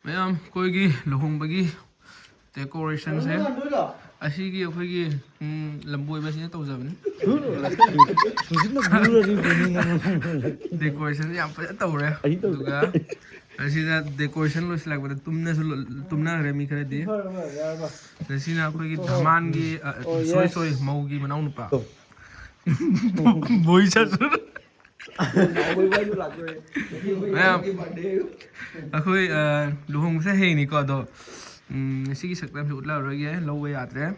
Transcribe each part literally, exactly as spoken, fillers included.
ꯃꯌꯥꯝ, ꯑꯩꯈꯣꯏꯒꯤ ꯂꯨꯍꯣꯡꯕꯒꯤ decorationꯁꯦ, ꯑꯁꯤꯒꯤ ꯑꯩꯈꯣꯏꯒꯤ, ꯎꯝ, ꯂꯝꯕꯣꯏꯕꯁꯤꯅ ꯇꯧꯖꯕꯅꯤ꯫ ꯍꯧꯖꯤꯛꯅ ꯄꯨꯔꯗꯤ ꯐꯅꯤ ꯅꯪ꯫ Decorationꯁꯦ ꯌꯥꯝ ꯐꯖꯅ ꯇꯧꯔꯦ꯫ ꯑꯩ ꯇꯧꯗꯦ꯫ ꯑꯗꯨꯒ ꯑꯁꯤꯗ decoration ꯂꯣꯏꯁꯤꯜꯂꯛꯄꯗ ꯇꯨꯝꯅꯁꯨ ꯂꯣ-, ꯇꯨꯝꯅꯈ꯭ꯔꯦ ꯃꯤ ꯈꯔꯗꯤ꯫ ꯐꯔꯦ, ꯐꯔꯦ, ꯌꯥꯔꯦ, ꯐꯔꯦ꯫ ꯑꯗ ꯁꯤꯅ ꯑꯩꯈꯣꯏꯒꯤ ꯑꯣ꯫ ꯙꯃꯥꯟꯒꯤ, ꯑ, ꯑꯣ, ꯁꯣꯔꯤ, ꯌꯦꯁ꯫ ꯁꯣꯔꯤ, ꯃꯧꯒꯤ ꯃꯅꯥꯎꯅꯨꯄꯥ꯫ ꯑꯣ꯫ ꯕꯣꯏ ꯁꯥꯁꯨ꯫ ꯃꯌꯥꯝ, ꯑꯩꯈꯣꯏ, ꯑ, ꯂꯨꯍꯣꯡꯕꯁꯦ ꯍꯌꯦꯡꯅꯤꯀꯣ, ꯑꯗꯣ, ꯎꯝ, ꯉꯁꯤꯒꯤ ꯁꯛꯇꯝꯁꯦ ꯎꯠꯂꯔꯣꯏꯒꯦ, ꯂꯧꯕ ꯌꯥꯗ꯭ꯔꯦ꯫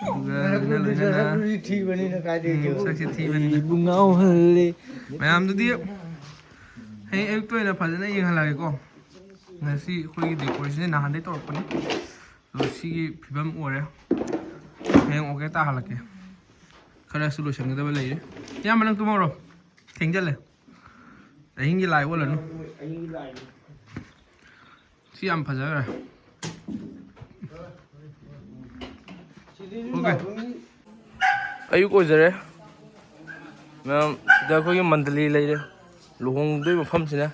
ꯑꯗꯨꯒ ꯂꯣꯏꯅ ꯂꯣꯏꯅꯅ, ꯁꯛꯇꯨꯗꯤ ꯊꯤꯕꯅꯤꯅ ꯀꯥꯏꯗꯩ ꯎꯝ, ꯁꯛꯁꯦ ꯊꯤꯕꯅꯤꯅ꯫ ꯑꯩꯕꯨ ꯉꯥꯎꯍꯜꯂꯦ꯫ ꯃꯌꯥꯝꯗꯨꯗꯤ ꯍꯌꯦꯡ ꯑꯌꯨꯛꯇ ꯑꯣꯏꯅ ꯐꯖꯅ ꯌꯦꯡꯍꯜꯂꯛꯑꯒꯦꯀꯣ꯫ ꯉꯁꯤ ꯑꯩꯈꯣꯏꯒꯤ decorationꯁꯦ ꯅꯍꯥꯟꯗꯩ ꯇꯧꯔꯛꯄꯅꯤ꯫ ꯑꯗꯣ ꯁꯤꯒꯤ ꯐꯤꯕꯝ ꯑꯣꯏꯔꯦ꯫ ꯍꯌꯦꯡ okay ꯇꯥꯍꯜꯂꯛꯀꯦ꯫ ꯈꯔꯁꯨ ꯂꯣꯏꯁꯤꯟꯒꯗꯕ ꯂꯩꯔꯦ꯫ ꯏꯌꯥꯝꯕ, ꯅꯪ ꯇꯨꯝꯍꯧꯔꯣ꯫ ꯊꯦꯡꯖꯜꯂꯦ꯫ ꯑꯍꯤꯡꯒꯤ ꯂꯥꯏ ꯑꯣꯜꯂꯅꯨ꯫ ꯁꯤ ꯌꯥꯝ ꯐꯖꯈ꯭ꯔꯦ꯫ Okay꯫ ꯑꯌꯨꯛ ꯑꯣꯏꯖꯔꯦ꯫ ꯃꯌꯥꯝ, ꯁꯤꯗ ꯑꯩꯈꯣꯏꯒꯤ ꯃꯟꯗꯂꯤ ꯂꯩꯔꯦ꯫ ꯂꯨꯍꯣꯡꯗꯣꯏ ꯃꯐꯝꯁꯤꯅ꯫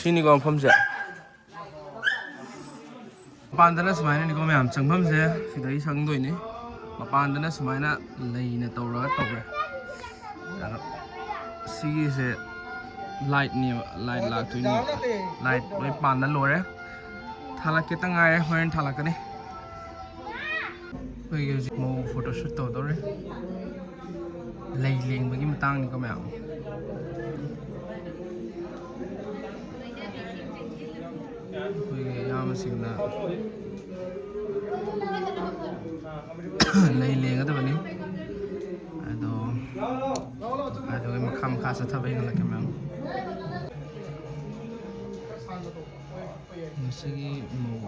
ꯁꯤꯅꯤꯀꯣ ꯃꯐꯝꯁꯦ꯫ ꯃꯄꯥꯟꯗꯅ ꯁꯨꯃꯥꯏꯅꯅꯤꯀꯣ ꯃꯌꯥꯝ, ꯆꯪꯐꯝꯁꯦ ꯁꯤꯗꯒꯤ ꯆꯪꯗꯣꯏꯅꯤ꯫ ꯃꯄꯥꯟꯗꯅ ꯁꯨꯃꯥꯏꯅ ꯂꯩꯅ ꯇꯧꯔꯒ ꯇꯧꯔꯦ꯫ ꯑꯗꯣ ꯁꯤꯒꯤꯁꯦ lightꯅꯦꯕ, light ꯂꯥꯛꯇꯣꯏꯅꯦꯕ꯫ Light ꯂꯣꯏ ꯄꯥꯟꯗ ꯂꯣꯏꯔꯦ꯫ ꯊꯥꯜꯂꯛꯀꯦꯇ ꯉꯥꯏꯔꯦ, ꯍꯣꯔꯦꯟ ꯊꯥꯜꯂꯛꯀꯅꯤ꯫ ꯑꯩꯈꯣꯏꯒꯤ ꯍꯧꯖꯤꯛ ꯃꯧ photoshoot ꯇꯧꯗꯧꯔꯦ꯫ ꯂꯩ ꯂꯦꯡꯕꯒꯤ ꯃꯇꯥꯡꯅꯤꯀꯣ ꯃꯌꯥꯝ꯫ ꯑꯩꯈꯣꯏꯒꯤ ꯏꯌꯥꯝꯕꯁꯤꯡꯅ ꯂꯩ ꯂꯦꯡꯒꯗꯕꯅꯤ꯫ ꯑꯗꯣ ꯆꯠꯊꯕ ꯍꯦꯟꯒꯠꯂꯛꯀꯦ ꯃꯌꯥꯝ꯫ ꯉꯁꯤꯒꯤ ꯃꯧ꯫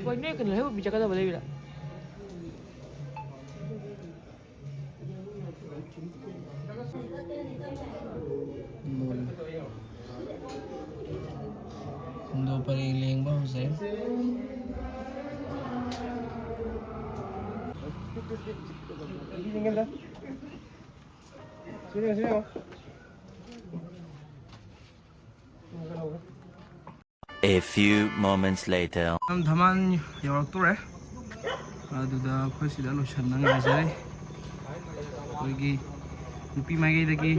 ꯍꯣꯏ, ꯅꯣꯏ ꯀꯩꯅꯣ ꯂꯩꯍꯧ ꯄꯤꯖꯒꯗꯕ ꯂꯩꯕ꯭ꯔꯥ? ꯂꯣꯜꯂꯦ꯫ ꯈꯨꯟꯗꯣ ꯄꯔꯦꯡ ꯂꯦꯡꯕ ꯍꯧꯖꯔꯦ꯫ A few moments later. ꯌꯥꯝ ꯙꯃꯥꯟ ꯌꯧꯔꯛꯇꯣꯔꯦ꯫ ꯑꯗꯨꯗ ꯑꯩꯈꯣꯏ ꯁꯤꯗ ꯂꯣꯏꯁꯟꯅ ꯉꯥꯏꯖꯔꯤ꯫ ꯑꯩꯈꯣꯏꯒꯤ ꯅꯨꯄꯤ ꯃꯥꯏꯀꯩꯗꯒꯤ꯫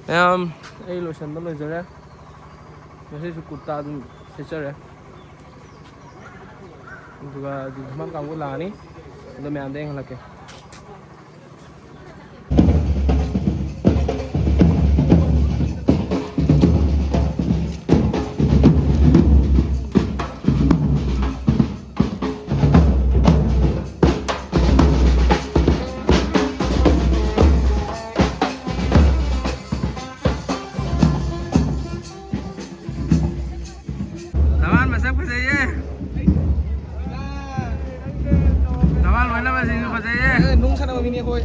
ꯃꯌꯥꯝ, ꯑꯩ ꯂꯣꯏꯁꯟꯕ ꯂꯣꯏꯖꯔꯦ꯫ ꯉꯁꯤꯁꯨ ꯀꯨꯔꯇꯥ ꯑꯗꯨꯝ ꯁꯦꯠꯆꯔꯦ꯫ ꯑꯗꯨꯒ ꯍꯧꯖꯤꯛ ꯙꯃꯥꯟ ꯀꯥꯡꯕꯨ ꯂꯥꯛꯑꯅꯤ꯫ ꯑꯗꯣ ꯃꯌꯥꯝꯗ ꯌꯦꯡꯍꯜꯂꯛꯀꯦ꯫ ꯙꯃꯥꯟ ꯃꯁꯛ ꯐꯖꯩꯌꯦ꯫ ꯙꯃꯥꯟ ꯂꯣꯏꯅꯃꯛꯁꯤꯡꯁꯨ ꯐꯖꯩꯌꯦ꯫ ꯅꯨꯡ ꯁꯥꯟꯅꯕ ꯃꯤꯅꯦ ꯑꯩꯈꯣꯏ꯫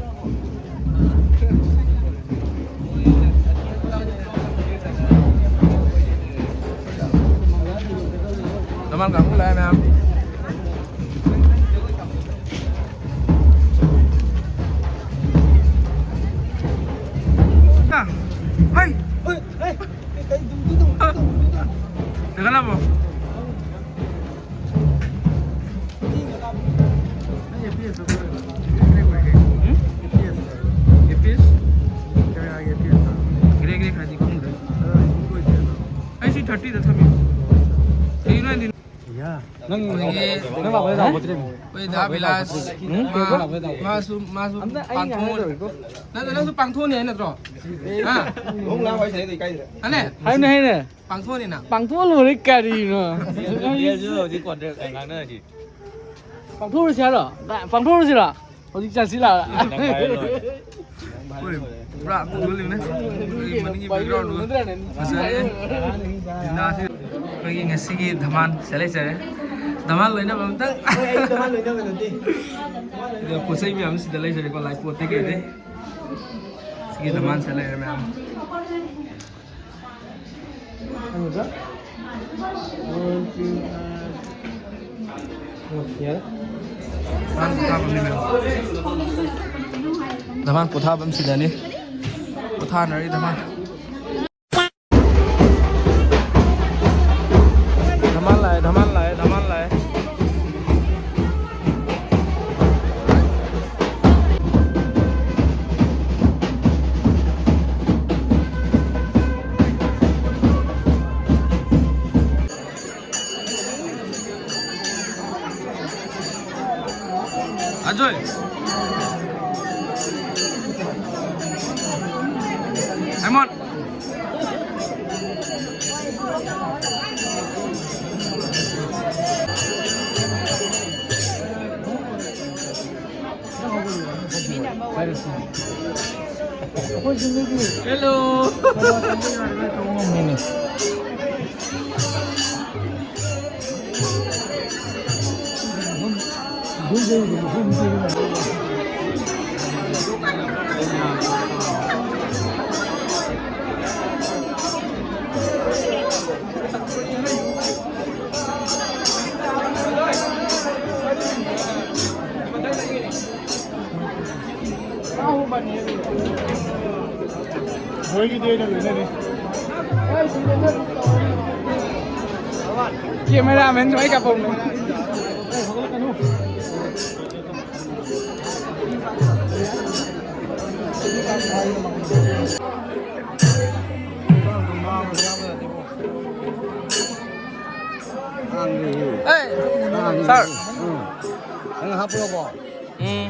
ꯙꯃꯥꯟ ꯀꯥꯡꯕꯨ ꯂꯥꯛꯑꯦ ꯃꯌꯥꯝ꯫ ꯍꯩ! ꯂꯩꯈꯠꯂꯕꯣ? ꯎꯝ? ꯑꯦ ꯄꯤ ꯑꯦꯁ? ꯒ꯭ꯔꯦ ꯒ꯭ꯔꯦ ꯈꯔꯗꯤ ꯈꯪꯗ꯭ꯔꯦ꯫ ꯑꯩ ꯁꯤ ꯊꯥꯔꯇꯤꯗ ꯊꯝꯃꯤ꯫ ꯀꯩꯒꯤꯅꯣ ꯍꯥꯏꯗꯤ ꯅꯪ ꯍꯌꯦꯡ ꯅꯪ ꯂꯥꯛꯄꯗ ꯂꯥꯛꯄ ꯅꯠꯇ꯭ꯔꯦ꯫ ꯑꯩꯈꯣꯏ ꯗꯥ ꯕꯤꯂꯥꯁ, ꯎꯝ? ꯃꯥ, ꯀꯩꯅꯣ ꯂꯥꯛꯄꯗ ꯂꯥꯛꯄ ꯃꯥꯁꯨ, ꯃꯥꯁꯨ ꯑꯝꯇ ꯑꯩ ꯄꯥꯡꯊꯣꯛꯑꯅꯤ꯫ ꯉꯥꯡꯅꯗꯧꯔꯤꯀꯣ꯫ ꯅꯪ, ꯅꯪꯁꯨ ꯄꯥꯡꯊꯣꯛꯑꯅꯤ ꯍꯥꯏ ꯅꯠꯇ꯭ꯔꯣ? ꯍꯥ? ꯍꯥꯏꯅꯦ? ꯍꯥꯏꯅꯦ, ꯍꯥꯏꯅꯦ꯫ ꯄꯥꯡꯊꯣꯛꯑꯅꯤ ꯅꯪ꯫ ꯄꯥꯡꯊꯣꯛꯑ ꯂꯣꯏꯔꯦ ꯀꯔꯤꯅꯣ? ꯍꯧꯖꯤꯛ ꯀꯣꯟꯇ꯭ꯔꯦꯛ ꯉꯥꯡꯅꯔꯁꯤ꯫ ꯄꯥꯡꯊꯣꯛꯎꯔꯁꯤ ꯍꯥꯏꯔꯣ? ꯄꯥꯡꯊꯣꯛꯎꯔꯁꯤꯔꯣ? ꯍꯧꯖꯤꯛ ꯆꯠꯁꯤ ꯂꯥꯛꯑꯣ꯫ ꯅꯪ ꯍꯥꯏꯔ ꯂꯣꯏꯔꯦ꯫ ꯍꯣꯏ, ꯄꯨꯔꯥ ꯑꯃꯨꯛ ꯂꯣꯜꯂꯤꯕꯅꯦ꯫ ꯑꯩꯈꯣꯏꯒꯤ ꯃꯅꯤꯡꯒꯤ background ꯗꯨꯒ ꯐꯖꯔꯦ꯫ ꯂꯤꯂꯥꯁꯤ ꯑꯩꯈꯣꯏꯒꯤ ꯉꯁꯤꯒꯤ ꯙꯃꯥꯟ ꯁꯤꯗ ꯂꯩꯖꯔꯦ꯫ ꯙꯃꯥꯟ ꯂꯣꯏꯅꯕ ꯑꯝꯇꯪ꯫ ꯍꯣꯏ, ꯑꯩ ꯙꯃꯥꯟ ꯂꯣꯏꯅꯕ ꯅꯠꯇꯦ꯫ ꯑꯗꯣ ꯄꯣꯠ ꯆꯩ ꯃꯌꯥꯝ ꯁꯤꯗ ꯂꯩꯖꯔꯦꯀꯣ, ꯂꯥꯏꯄꯣꯠꯇꯒꯤ ꯀꯩꯗꯩ꯫ ꯁꯤꯒꯤ ꯙꯃꯥꯟ ꯁꯤꯗ ꯂꯩꯔꯦ ꯃꯌꯥꯝ꯫ ꯈꯪꯗ꯭ꯔꯥ? ꯙꯃꯥꯟ ꯄꯣꯊꯥꯐꯝ ꯁꯤꯗꯅꯤ꯫ ꯄꯣꯊꯥꯅꯔꯤ ꯙꯃꯥꯟ꯫ ꯙꯃꯥꯟ ꯂꯥꯛꯑꯦ, ꯙꯃꯥꯟ ꯂꯥꯛꯑꯦ, ꯙꯃꯥꯟ ꯂꯥꯛꯑꯦ꯫ ꯑꯖꯣꯏ꯫ ꯍꯦꯃꯟ꯫ ꯍꯦꯜꯂꯣ꯫ ꯃꯣꯏꯒꯤꯗꯤ ꯑꯩꯅ ꯂꯣꯏꯅꯅꯤ꯫ Cameraman ꯁꯨꯃꯥꯏ ꯀꯥꯞꯄꯧꯅꯦ꯫ ꯑꯦ, ꯁꯥꯔ꯫ ꯎꯝ꯫ ꯅꯪ ꯍꯥꯞꯄꯨꯔꯕꯣ? ꯎꯝ꯫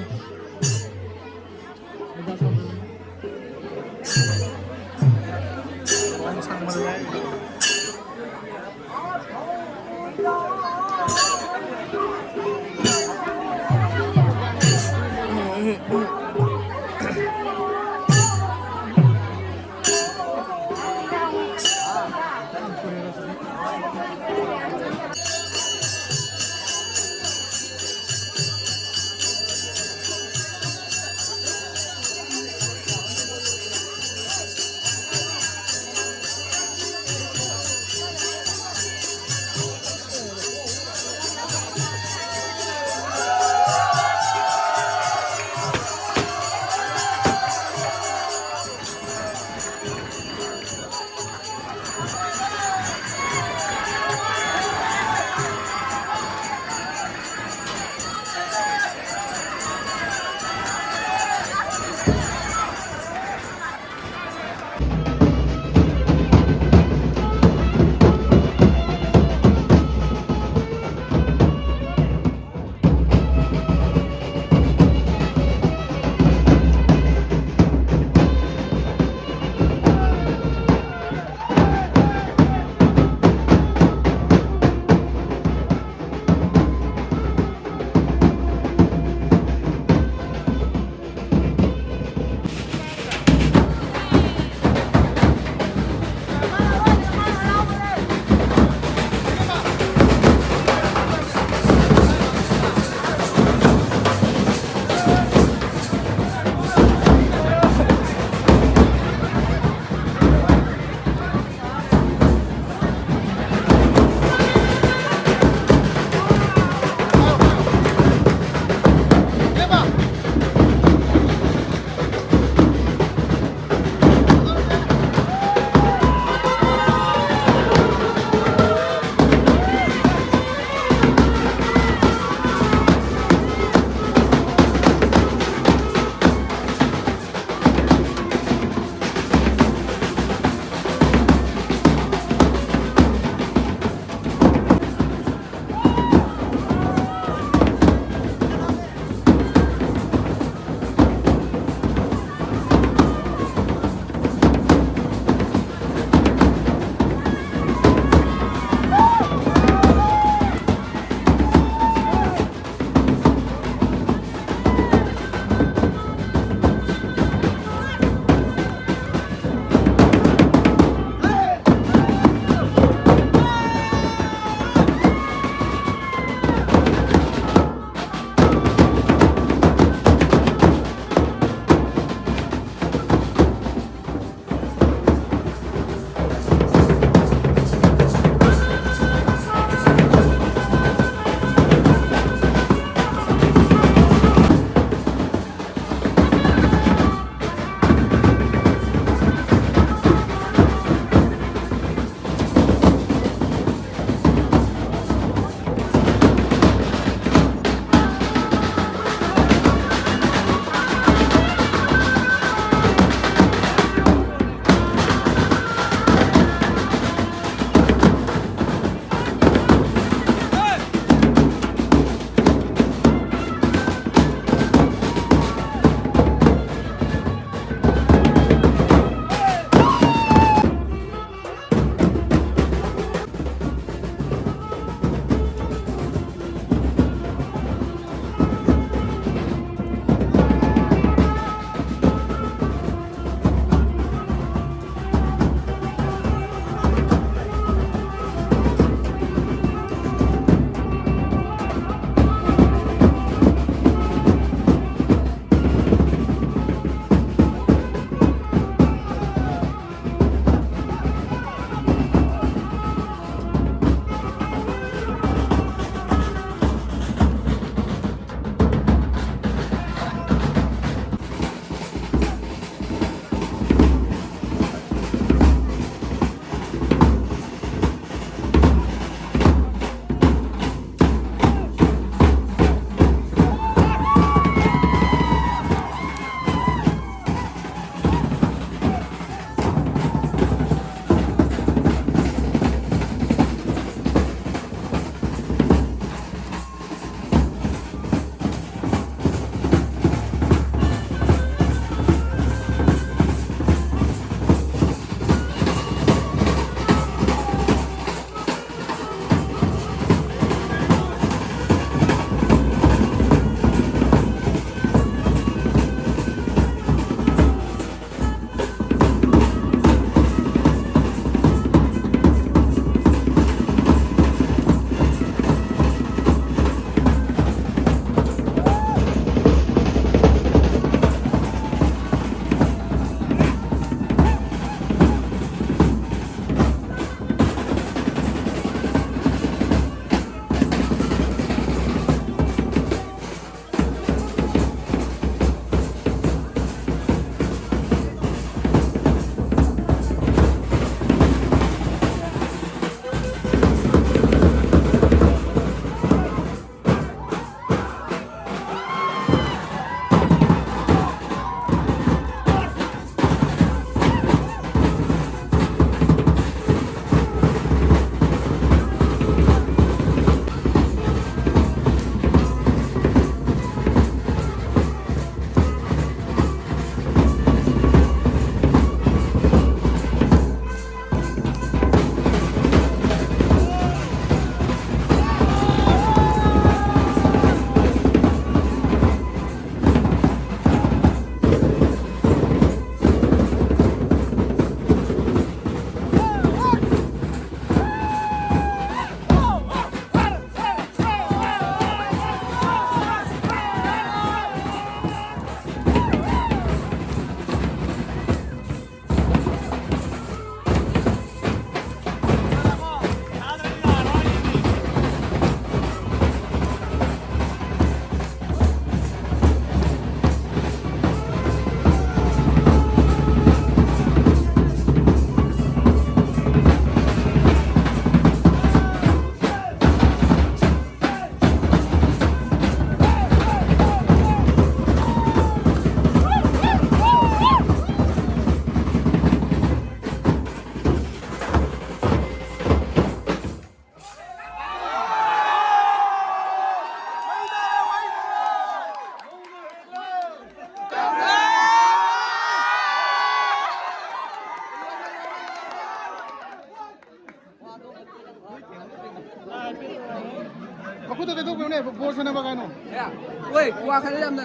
ꯃꯈꯨꯠꯇ ꯇꯩꯊꯣꯛꯄꯤꯌꯨꯅꯦ, ꯕꯣꯜ ꯁꯥꯟꯅꯕ ꯀꯥꯏꯅꯣ꯫ ꯌꯥ꯫ ꯑꯣꯏ, ꯀ꯭ꯋꯥ ꯈꯔ ꯌꯥꯝꯅ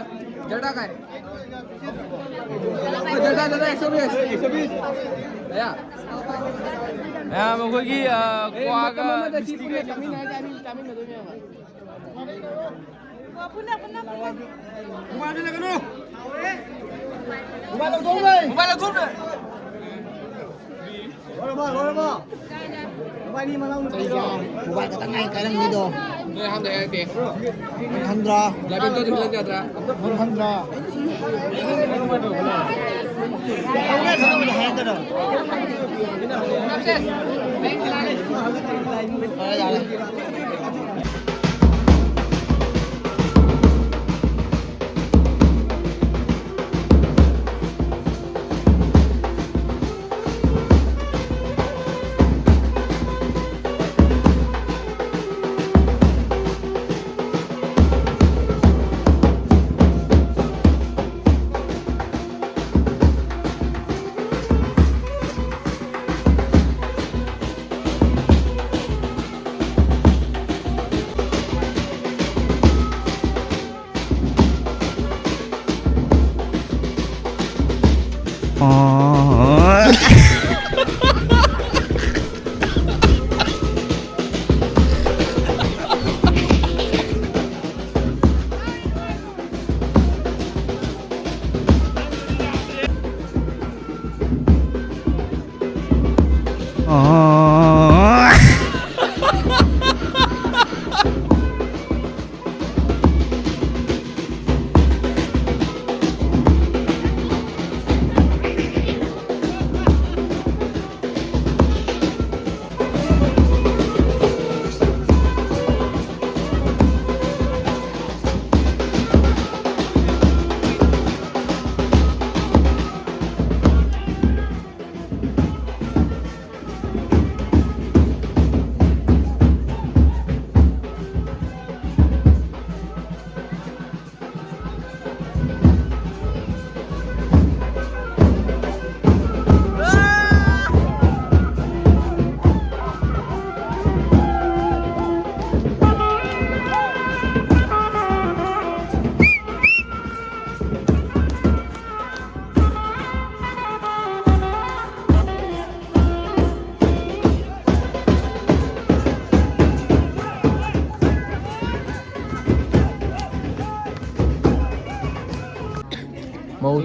ꯖꯔꯗꯥ ꯀꯥꯏ꯫ ꯖꯔꯗꯥ, ꯖꯔꯗꯥ, ꯑꯦꯛꯁꯣ ꯕꯤꯁ, ꯑꯦꯛꯁꯣ ꯕꯤꯁ꯫ ꯌꯥ꯫ ꯃꯌꯥꯝ ꯑꯩꯈꯣꯏꯒꯤ, ꯑ, ꯑꯦ, ꯀ꯭ꯋꯥꯒ ꯃꯇꯝ ꯑꯃꯗ ꯁꯤ ꯕꯤꯁꯀꯤꯠꯀ ꯄꯨꯟꯅ ꯆꯥꯃꯤꯟꯅꯔ ꯆꯥꯃꯤꯟ-, ꯆꯥꯃꯤꯟꯅꯗꯣꯏꯅꯦꯕ꯫ ꯄꯨꯟꯅ, ꯄꯨꯟꯅ, ꯄꯨꯟꯅ꯫ ꯃꯣꯕꯥꯏꯜ ꯂꯧꯊꯣꯛꯎꯅꯦ꯫ ꯃꯣꯕꯥꯏꯜ ꯂꯧꯊꯣꯛꯎꯅꯦ꯫ ꯂꯣꯏꯔꯕꯣ? ꯂꯣꯏꯔꯕꯣ? ꯅꯕꯥꯏꯅꯤ ꯃꯅꯥꯎ ꯅꯨꯄꯤꯗꯣ꯫ ꯃꯣꯕꯥꯏꯜ ꯈꯛꯇꯪ ꯉꯥꯏ ꯀꯥꯏꯔꯝꯅꯤꯗꯣ꯫ ꯅꯣꯏ ꯑꯍꯥꯟꯕꯗ ꯍꯥꯏꯔꯛꯇꯦ꯫ ꯅꯪ ꯈꯪꯗ꯭ꯔꯣ? ꯂꯥꯏꯕꯦꯟꯗꯣꯗꯤ ꯍꯨꯜꯂꯟ ꯌꯥꯗ꯭ꯔꯥ? ꯅꯪ ꯈꯪꯗ꯭ꯔꯣ? ꯇꯧꯔꯦ, ꯈꯪꯗꯕꯗ ꯍꯥꯏꯔꯛꯀꯗꯕ꯫ ꯌꯥꯔꯦ, ꯌꯥꯔꯦ꯫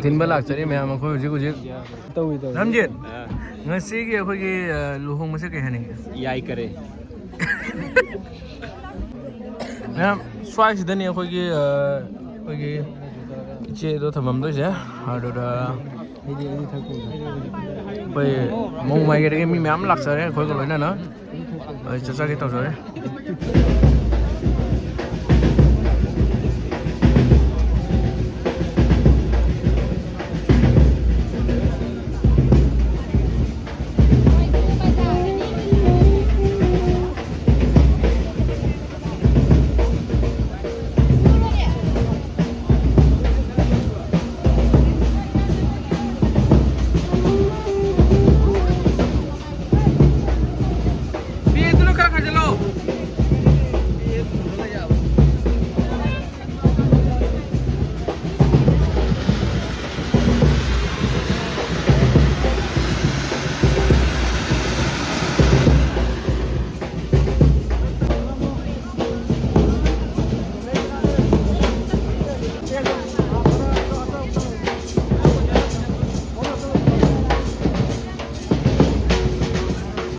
ꯊꯤꯟꯕ ꯂꯥꯛꯆꯔꯤ ꯃꯌꯥꯝ ꯑꯩꯈꯣꯏ ꯍꯧꯖꯤꯛ ꯍꯧꯖꯤꯛ꯫ ꯇꯧꯏ, ꯇꯧꯏ꯫ ꯂꯝꯖꯦꯟ꯫ ꯑꯥ꯫ ꯉꯁꯤꯒꯤ ꯑꯩꯈꯣꯏꯒꯤ, ꯑ, ꯂꯨꯍꯣꯡꯕꯁꯦ ꯀꯩ ꯍꯥꯏꯅꯤꯡꯒꯦ? ꯌꯥꯏ ꯀꯔꯦ꯫ ꯃꯌꯥꯝ ꯁ꯭ꯋꯥꯏꯁꯤꯗꯅꯤ ꯑꯩꯈꯣꯏꯒꯤ, ꯑ, ꯑꯩꯈꯣꯏꯒꯤ ꯏꯆꯦꯗꯣ ꯊꯝꯃꯝꯗꯣꯏꯁꯦ꯫ ꯑꯗꯨꯗ ꯑꯩꯈꯣꯏ ꯃꯧ ꯃꯥꯏꯀꯩꯗꯒꯤ ꯃꯤ ꯃꯌꯥꯝ ꯂꯥꯛꯆꯔꯦ ꯑꯩꯈꯣꯏꯒ ꯂꯣꯏꯅꯅ꯫ ꯑꯩ ꯆꯠꯆꯒꯦ ꯇꯧꯖꯔꯦ꯫